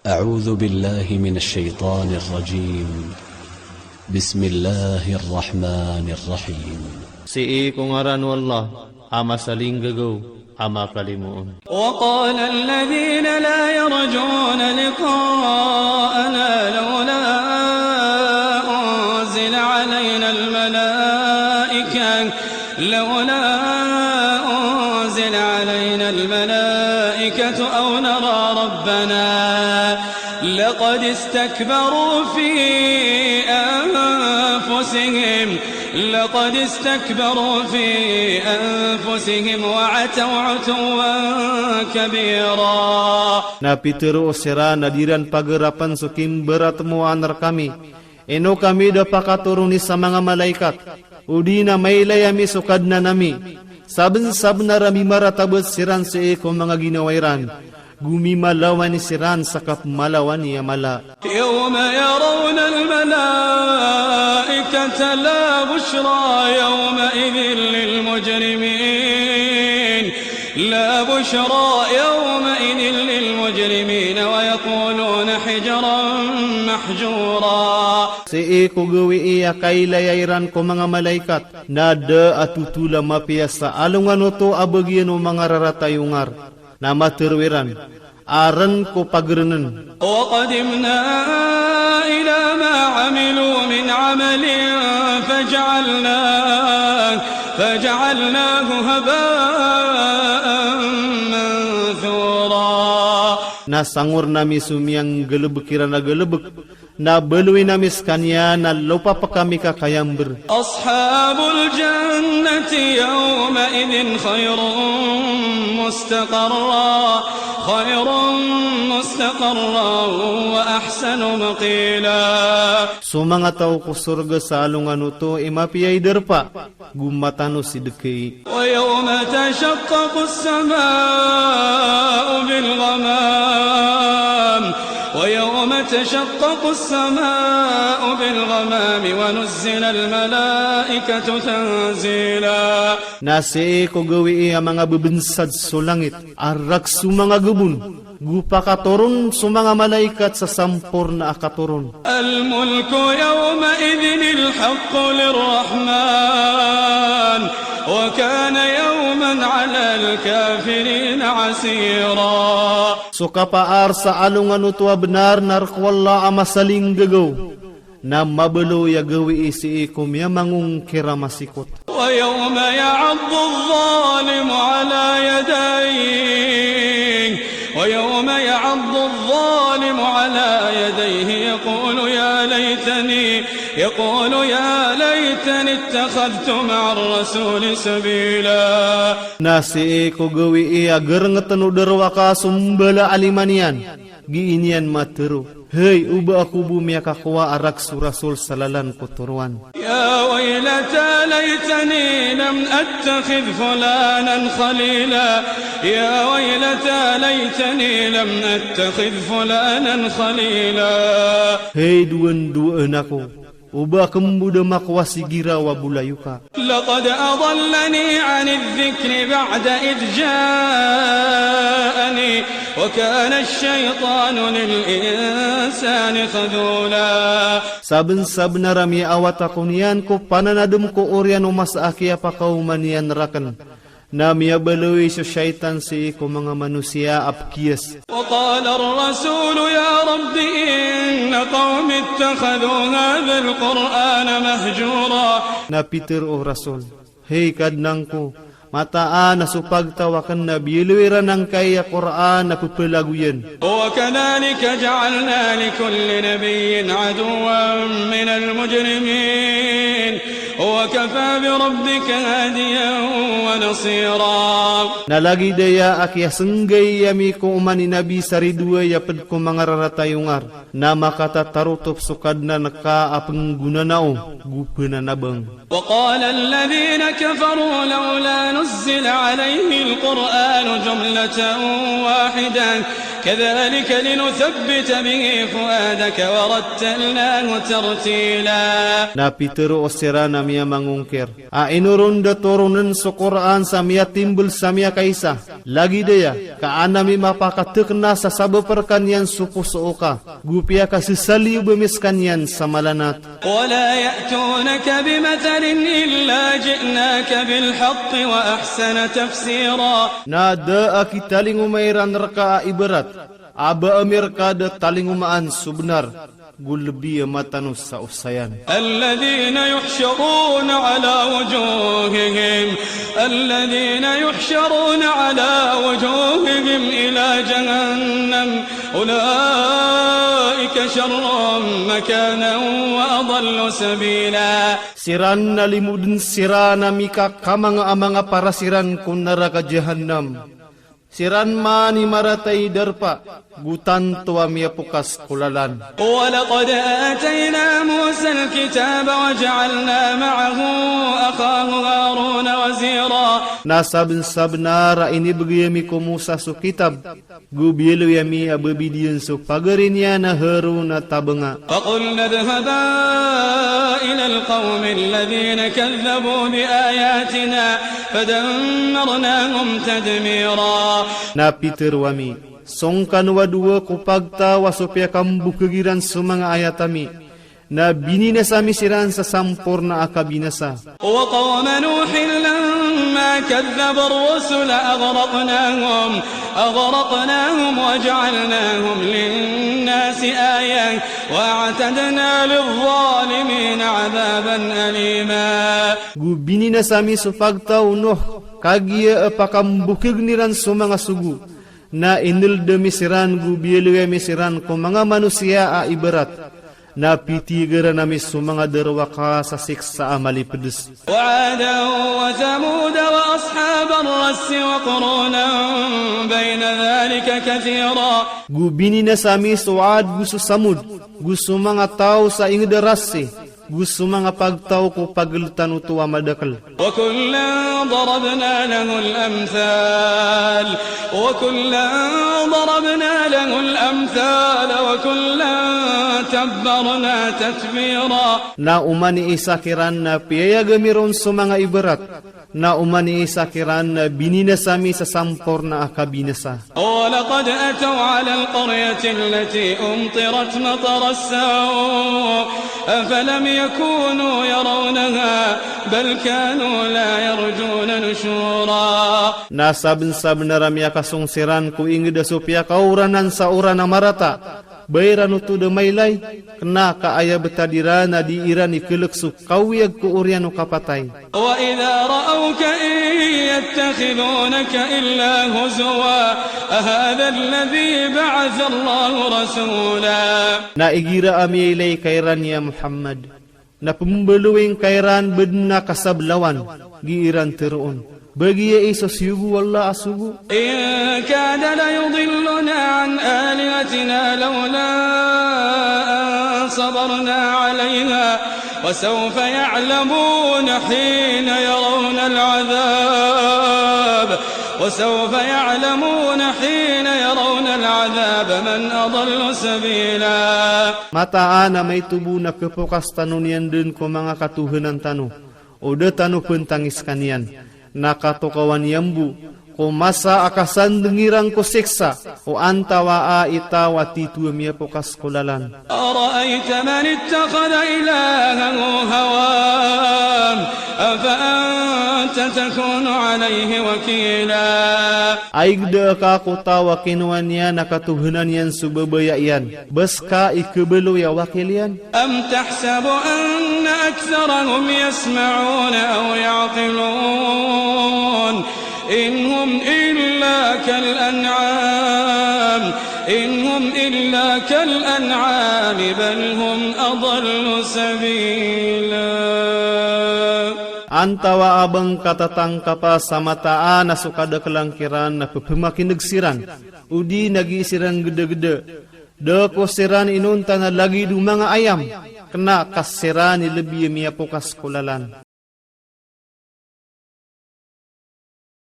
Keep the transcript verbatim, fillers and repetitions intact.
أعوذ بالله من الشيطان الرجيم. بسم الله الرحمن الرحيم. Sii ko ngaran o Allah a masalinggagaw a makalimoon. وقال الذين لا يرجون لقاءنا لولا أنزل علينا الملائكة، لولا أنزل علينا الملائكة أو نرى ربنا لقد استكبروا في أنفسهم، لقد استكبروا في أنفسهم وعتوا عتوا كبيرا. Na pitharo siran a di ran pagarapan so kimbaratmowan rkami. Ino kami da pakatoroni sa manga malaikat, odi na mailay ami so Kadnan ami. Sabnsabnar a mimaratabat siran sii ko manga ginawa iran, go mimalawani siran sa kapmalawani a mala. يوم يرون الملائكة لا بشرى يومئذ للمجرمين، لا بشرى يومئذ للمجرمين ويقولون حجرا محجورا. Sii ko gawii a kailaya iran ko manga malaikat, na da a totol a mapiya sa alongan oto a bagian o manga rarata i ongar. Na matharo iran a ren ko pagrenen. وقدمنا إلى ما عملوا من عمل فجعلناه، فجعلناه هباء منثورا. Na sangor nami so miyanggalebek iran a galebek, na baloyin ami skaniyan a lopap kami ka kayamber. أصحاب الجنة يومئذ خير مستقرا، خير مستقرا وأحسن مقيلا. So manga taw ko sorga sa alongan oto i mapiya i darpa, go matano si dekei. ويوم تشقق السماء بالغمام، ويوم تشقق السماء بالغمام ونزل الملائكة تنزيلا. Na sii ko gawii a manga bebensad so langit a rak so manga gebon, go pakatoron so manga malaikat sa samporna a katoron. الملك يومئذ الحق للرحمن وكان يوما على الكافرين عسيرا. So kapaar sa alongan oto a benar na rk o Allah a masalinggagaw, na mabaloy a gawii sii ko miyamangongkir a masikot. ويوم يعض الظالم على يديه، ويوم يعض الظالم على يديه يقول يا ليتني، يقول يا ليتني اتخذت مع الرسول سبيلا. Na sii ko gawii a gerengeten o darowaka so mbala a lima niyan, gii niyan matharo, hay, oba ako bo miyakakowa a rak so Rasul sa lalan ko toroan. يا ويلتى ليتني لم أتخذ فلانا خليلا، يا ويلتى ليتني لم أتخذ فلانا خليلا. Hay dowandowan ako, oba akn bo da makowa si giraw a bolayoka. لقد أضلني عن الذكر بعد إذ جاءني وكان الشيطان للإنسان خذولا. Sabnsabnar a miyaawat ako niyan ko pananadm ko oriyan o masa a kiyapakaoma niyan rakn, na miyabaloy so shaytan sii ko manga manosiya a pkiyas. وقال الرسول يا رب إن قومي اتخذوا هذا القرآن مهجورا. Na pitharo o Rasul, hay Kadnan ko, mataan a so pagtaw akn na biyaloy iran angkaya Qur'an a pphalagoyan. وكذلك جعلنا لكل نبي عدوا من المجرمين وكفى بربك هاديا ونصيرا. Na lagid aya a kiyasnggay ami ko oman i nabi sa ridoay a pd ko manga rarata i ongar, na makatatarotop so Kadnan ka a pnggonanao go pnanabang. وقال الذين كفروا لولا نزل عليه القرآن جملة واحدة كذلك لنثبت به فؤادك ورتلناه ترتيلا. Na pitharo siran a miyamangongkir a ino ron da toronen so Qur'an sa miyatimbel sa miyakaisa, lagid aya ka an ami mapakatekna sa sabap rekaniyan so poso oka, go piyakasesaliyob ami sekaniyan sa malanat. ولا يأتونك بمثل إلا جئناك بالحق وأحسن تفسيرا. Na da a kitalingoma iran reka a ibarat a ba ami reka da talingomaan so benar, go lebi a matanos sa osayan. الذين يحشرون على وجوههم، الذين يحشرون على وجوههم إلى جهنم، أولئك شر مكانا وأضل سبيلا. Siran na limoden siran a mikakamanga a manga para siran ko naraka Jahannam. Siran man i marata i darpa, go tanto a miyapokas ko lalan. ولقد آتينا موسى الكتاب وجعلنا معه أخاه هارون وزيرا. Na sabensabenar a inibegay ami ko Musa so kitab, go biyaloy ami a babidiyaan so pagari niyan a Harun a tabenga. فقلنا اذهبا إلى القوم الذين كذبوا بآياتنا فدمرناهم تدميرا. Na pitharo ami, song kano a dowa ko pagtaw a so piyakambokeg iran so manga ayat ami, na bininasa ami siran sa samporna a kabinasa. وقوم نوح لما كذبوا الرسل أغرقناهم، أغرقناهم وجعلناهم للناس آية وأعتدنا للظالمين عذابا أليما. Go bininasa ami so pagtaw o Nuh, kagiya a pakambokegen iran so manga sogo, na ineled ami siran go biyaloy ami siran ko manga manosiya a ibarat, na pitigaran ami so manga darowaka sa siksa a malipedes. وعادا وثمود وأصحاب الرس وقرونا بين ذلك كثيرا. Go bininasa ami so Ad go so Samud, go so manga taw sa inged a rasi, go so manga pagtaw ko pageltan oto a madakel. وكلا ضربنا له الأمثال، وكلا ضربنا له الأمثال، وكلا تبرنا تتبيرا. Na oman i isa kiran na piyayag ami ron so manga ibarat, na oman i isa kiran na bininasa ami sa samporna a kabinasa. ولقد أتوا على القرية التي أمطرت مطر السوء أفلم يكونوا يرونها بل كانوا لا يرجون نشورا. Na sabensabenar a miyakasong siran ko inged a so piyakaoranan sa oran a marata, ba iran oto da mailay, kena ka aya betad iran a di iran ikelek so kawiyag ko oriyan o kapatay. وإذا رأوك إن يتخذونك إلا هزوا أهذا الذي بعث الله رسولا. Na igira a miyailay ka iran ya Muhammad, na pembaloy ngka iran beden a kasablawan, gii ran teroon, ba giya i so siyogo o Allah a sogo. إن كاد ليضلنا عن آلهتنا لولا أن صبرنا عليها وسوف يعلمون حين يرون العذاب، وسوف يعلمون حين يرون العذاب من أضل سبيلا. Mataan a maito bo na kepokas tano niyan den ko manga katohanan tano, o da tano pentangis ka niyan, na katokawan iyan bo ko masa a kasandeng iran ko siksa, o antawaa i taw a tito a miyapokas ko lalan. أرأيت من اتخذ إلهه هواه أفأنت تكون عليه وكيلا. Ay geda ka ko taw a kinowa niyan a katohanan iyan so babaya iyan, ba seka i kebaloy a wakil iyan. أم تحسب أن أكثرهم يسمعون أو يعقلون إن هم إلا كالأنعام إن هم إلا كالأنعام بل هم أضل سبيلا. Antawaa ba ngka tatangkapa sa mataan a so kadakelan kiran na pepemakineg siran, odi na gii siran gedageda, da ko siran inonta na lagid o manga ayam, kena ka siran i lebi a miyapokas ko lalan.